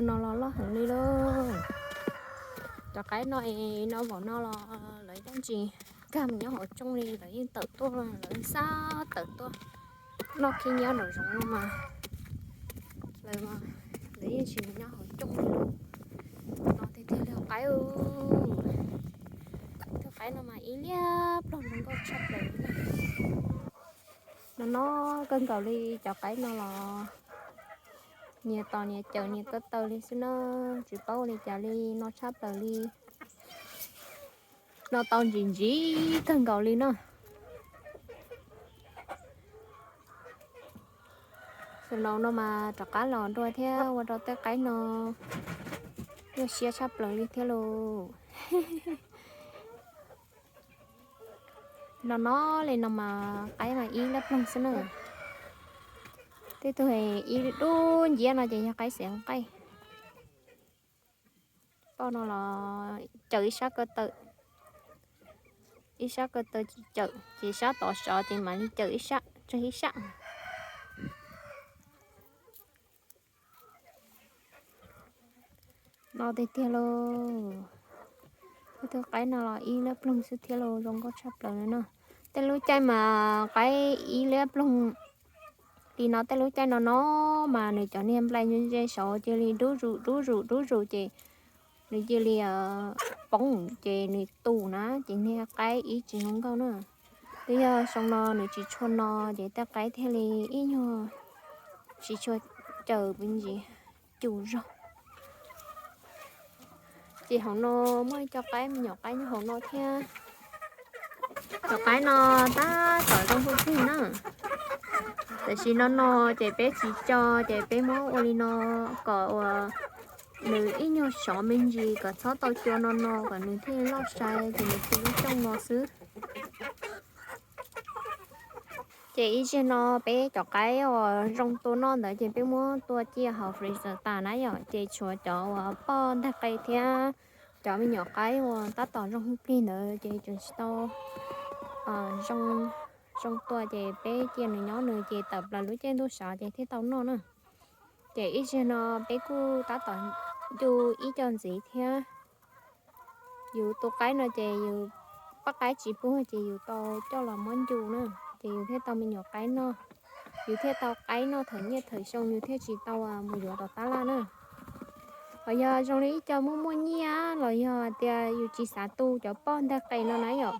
No los loj heev li lauj. Cov qaib no es no vaum no los lawv yeej tsis nkag mus nyob hauv rooj li, lawv yeej tawm tuaj, lawv xab tawm tuaj noj khib nyiab nraum zoov no mas lawv, lawv yeej tsis mus nyob hauv rooj li. No tiag tiag li qaib, tus qaib no mas ib liab ploog zoo nkauj tshaj plaws li. No no kawg nkaus li, cov qaib no los nyias tos nyias cawm nyias ko taw li xwb na, tsis paub ua li cas li, no tshaj plaws li. No tau ntsim ntsim kawg nkaus li na. Snow no mas rov qab los dua thiab ua rau tej qaib no nyuaj siab tshaj plaws li thiab lauj. No no li no mas qaib mas ib liab ploog xwb na. Tej tug ib dub nciab no ces yog qaib xiav nqaij. Poj no los cawm ib sab ko taw, ib sab ko taw tsis cawm ces sab tod sov ces mam li cawm ib sab, tseg ib sab. No tiag tiag lauj. Tej tug qaib no los ib liab ploog xwb thiab los zoo nkauj tshaj plaws li no. Tej lub caij mas qaib ib liab ploog li no, tej lub caij no no mas nws cov niag nplai ntse ntse saud cia li dub zus dub zus dub zus ces nws cia li poob ces nws tu na ces niag qaib ib tsis zoo nkauj na. Twb yog xyoo no nws tsis tshua no ces tej qaib thiaj li ib nyuag tsis tshua cawm pes ntsis cus zog. Ces hauv no muaj ib co qaib me nyuam qaib nyob hauv no thiab. Cov qaib no tab tom zoo huj plig na. Tam sim no no ces peb tsis tso, ces peb muab ua li no kom uas nws ib nyuag sov me ntsis kom txhob tau cua no no kom nws thiaj loj sai ces nws thiaj lub xyooj no xwb. Ces ib zaug no peb cov qaib uas zoo tua noj ntawd ces peb muab tua cia hauv freezer tas na yom, ces tshuav cov uas poj ntag qe thiab cov me nyuam qaib uas tab tom zoo huj plig ntawd ces tseem tsis tau zoo tua ces peb cia nws nyob nws ces tawm plaws lub caij ntuj sov ces thiaj tau noj na. Ces ib zaug no peb kuj tab tom ncu ib co ntxiv thiab. Yus tu qaib no ces yus poj qaib tsis puag ces yus tau coj los muab ncu na, ces yus thiaj tau me nyuam qaib noj. Yus thiaj tau qaib noj thawm nyiaj thawm xyoo, yus thiaj tsis tau mus yuav tom tab laj na. Los yog zoo li ib co muaj muaj nyiaj los yog tias yus tsis xav tu cov poj ntag qe no na yom,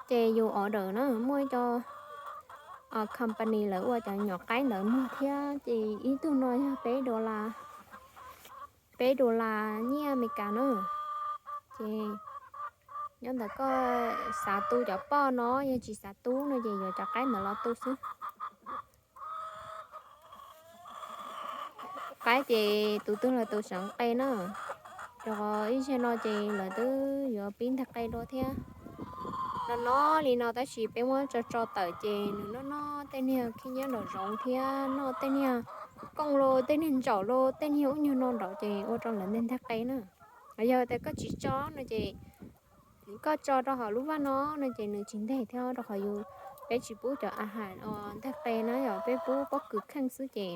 ces yus order na, muaj ib co company lawv ua cov nyuam qaib ntawd muag thiab, ces ib tug no yog peb dollar, peb dollar nyiaj Amelikas na. Ces nyob ntawm koj xav tu cov poj no, yog tsis xav tu no ces yuav cov qaib ntawd los tu xwb. Qaib ces tus twg los tus seev qe na, rau qhov ib zaug no ces lawv twb yuav pib ntag qe dua thiab. No no li no tab sis peb muab tso tso tawm ces nws noj noj tej niag khib nyiab nraum zoov thiab noj tej niag kooj los tej niag ntsaum los tej niag ub nyuag no nraud ces ua rau lawv nteg nteg qe na. Yog tias koj tsis tso no ces koj tso rau hauv lub vaj no no ces nws tsis nteg thiab, rau qhov yus, peb tsis pub cov a has uas nteg qe na yom, peb pub pob kws kheej xwb ces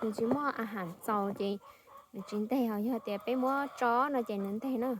nws tsis muaj a has txaus ces nws tsis nteg. Ho yog tias peb muab tso no ces nws nteg na.